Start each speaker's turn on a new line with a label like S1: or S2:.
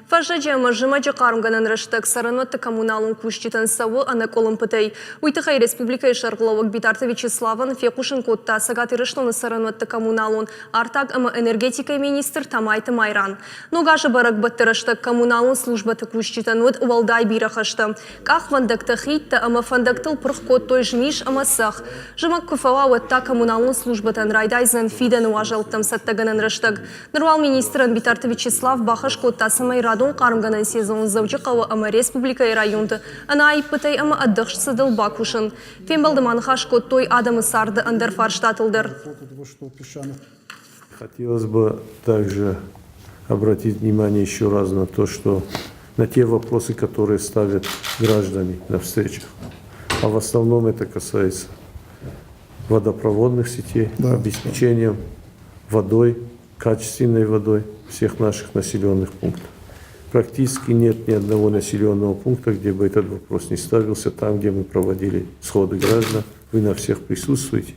S1: Фӕззӕджы ӕмӕ зымӕджы хъармгӕнӕн рӕстӕг цӕрӕнуӕтты коммуналон кусджытӕн цӕуы ӕнӕкъуылымпытӕй. Уый тыххӕй республикӕйы сӕргълӕууӕг Битарты Вячеславӕн фехъусын кодта Цӕгат Ирыстоны цӕрӕнуӕтты коммуналон, артаг ӕмӕ энергетикӕйы министр Тамайты Майран. Ног азы бӕрӕгбӕтты рӕстӕг коммуналон службӕты кусджытӕн уыд уӕлдай бирӕ хӕстӕ. Къахвӕндӕгтӕ, хидтӕ ӕмӕ фӕндӕгтыл пырх кодтой змис ӕмӕ цӕхх. Зымӕг куы фӕуа, уӕд та коммуналон службӕтӕн райдайдзӕн фидӕны уазӕлттӕм цӕттӕгӕнӕн рӕстӕг. Ныр уал министрӕн Битарты Вячеслав бахӕс кодта, цӕмӕй радон хъармгӕнӕн сезон Дзӕуджыхъӕуы ӕмӕ республикӕйы районты ӕнӕаиппытӕй ӕмӕ ӕдыхст цыдыл бакусын. Фембӕлды ма ныхас кодтой адӕмы царды ӕндӕр фарстатыл дӕр.
S2: Хотелось бы также обратить внимание еще раз на то, что на те вопросы, которые ставят граждане на встречах. А в основном это касается водопроводных сетей, да. обеспечения водой, качественной водой всех наших населенных пунктов. Практически нет ни одного населенного пункта, где бы этот вопрос не ставился, там, где мы проводили сходы граждан, вы на всех присутствуете.